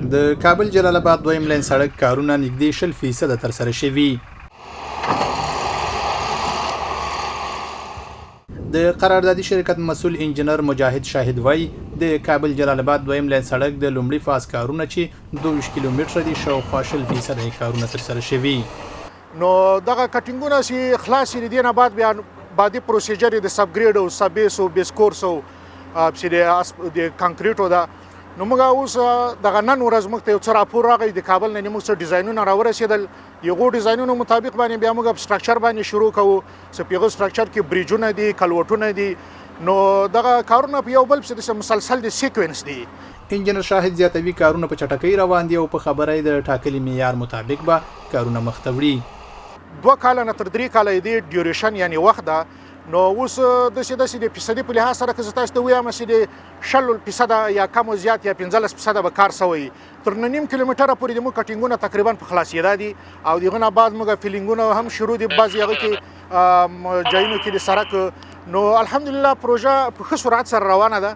د کابل جلال اباد دویم لین سړک کارونه نږدې 20 فیصده ترسره شوي. د قراردادي شرکت مسول انجنیر مجاهد شاهد وایي، د کابل جلال اباد دویم لین سړک د لومړي فاز کارونه چې 22 کیلومتره دي، شاوخوا 20 فیصده یې کارونه ترسره شوي. نو دغه کټینګونه چې خلاص شي، دې نه بعد بیا بعدي پروسیجر د سب ګریډ او سب بیس او بیس کورس او چې د کانکریټو ده. نو موږ اوس دغه نن ورځ موږ ته یو څه راپور راغی د کابل نه، موږ څه ډیزاینونه راورسېدل. هغو ډیزاینونو مطابق باندې بیا موږ سټرکچر باندې شروع کوو چې په هغه سټرکچر کې بریجونه دي، کلوټونه دي. نو دغه کارونه په یو بل پسې داسې مسلسل د sequence دي. انجنیر شاهد زیاتوي، کارونه په چټکۍ روان دي او په خبره یې د ټاکلي معیار مطابق به کارونه مخته وړي. 2 کاله نه تر 3 کاله یې دې duration یعنی وخت ده. نو اوس داسې د فیصدي په لحاظ سره که زه تاسو ته ووایم چې د 20 فیصده یا کم و زیات یا 15 فیصده به کار سوی. تر 9.5 کیلومتره پورې د موږ کټینګونه تقریبا په خلاصېدا دي او د هغه نه بعد موږ فیلینګونه هم شروع دي بعضې هغه کې جایونو کې د سړک. نو الحمدلله پروژه په ښه سرعت سره روانه ده.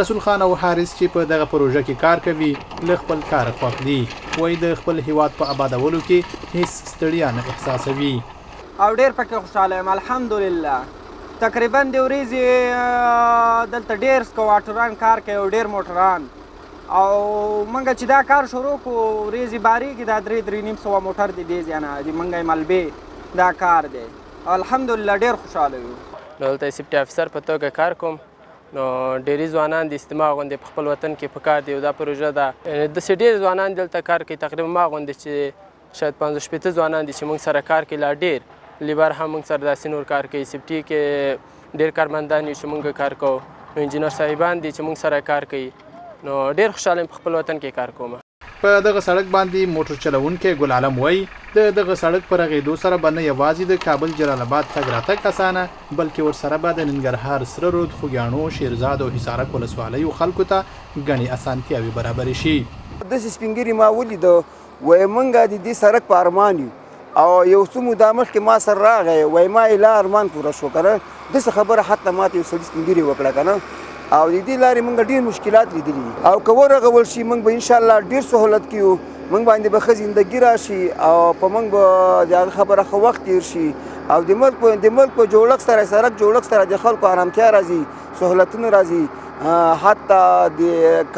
رسول خان او حارث چې په دغه پروژه کې کار کوي، له خپل کاره خوښ دي. وایي د خپل هیواد په آبادولو کې هیڅ ستړیا نه احساسوي. او ډیر پکې خوشحاله یم، الحمدلله. تقریبا د ورځې دلته ډیر سکواټران کار کوي او ډیر موټران، او مونږ چې دا کار شروع کو، ورځې باریږي دا درې 350 موټر دی. دې ځای نه د مونږ ملبې دا کار دی. الحمدلله ډیر خوشحاله یو. نو دلته safety officer په توګه کار کوم. نو ډېری ځوانان د استماع غوندې په خپل وطن کې په کار دي او دا پروژه ده. داسې ډېر ځوانان دلته کار کوي. تقریبا ما غوندې چې شاید 65 ځوانان دي چې موږ سره کار کوي. لا ډېر labour هم موږ سره داسې نور کار کوي. safety کې ډېر کارمندان یو چې موږ کار کوو. نو انجینر صاحبان دي چې موږ سره کار کوي. نو ډېر خوشحاله یم، په خپل وطن کې کار کوم. په دغه سړک باندې موټر چلوونکی ګل عالم وایي، د دغه سړک په رغېدو سره به نه یوازې د کابل جلال اباد تګ راتګ اسانه، بلکې ورسره به د ننګرهار سره رود، خوږیاڼو، شیرزاد او حصارک ولسوالیو خلکو ته ګڼې اسانتیاوې برابرې شي. داسې سپینږیري ما ولیده، وایي مونږ د دې سړک په ارمان یو او یو څه موده مخکې ما سره راغی، وایي ما یې لا ارمان پوره شو که نه. داسې خبره حتی ماته یو سړي سپینږیري وکړه که نه. او د دې لارې مونږ ډېر مشکلات لیدلي دي او که ورغول شي، مونږ به انشاءالله ډېر سهولت کې یو، مونږ باندې به ښه زندګي راشي او په مونږ به د هغه خبره ښه وخت تېر شي. او د ملک په جوړښت سره، سړک جوړښت سره د خلکو آرامتیا راځي، سهولتونه راځي، حتی د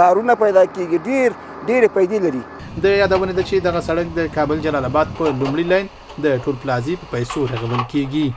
کارونه پیدا کیږي، ډېر ډېرې پیدې لري. د یادونې ده چې دغه سړک د کابل جلال اباد په لومړي لین د ټول پلازې په پیسو رغول کیږي.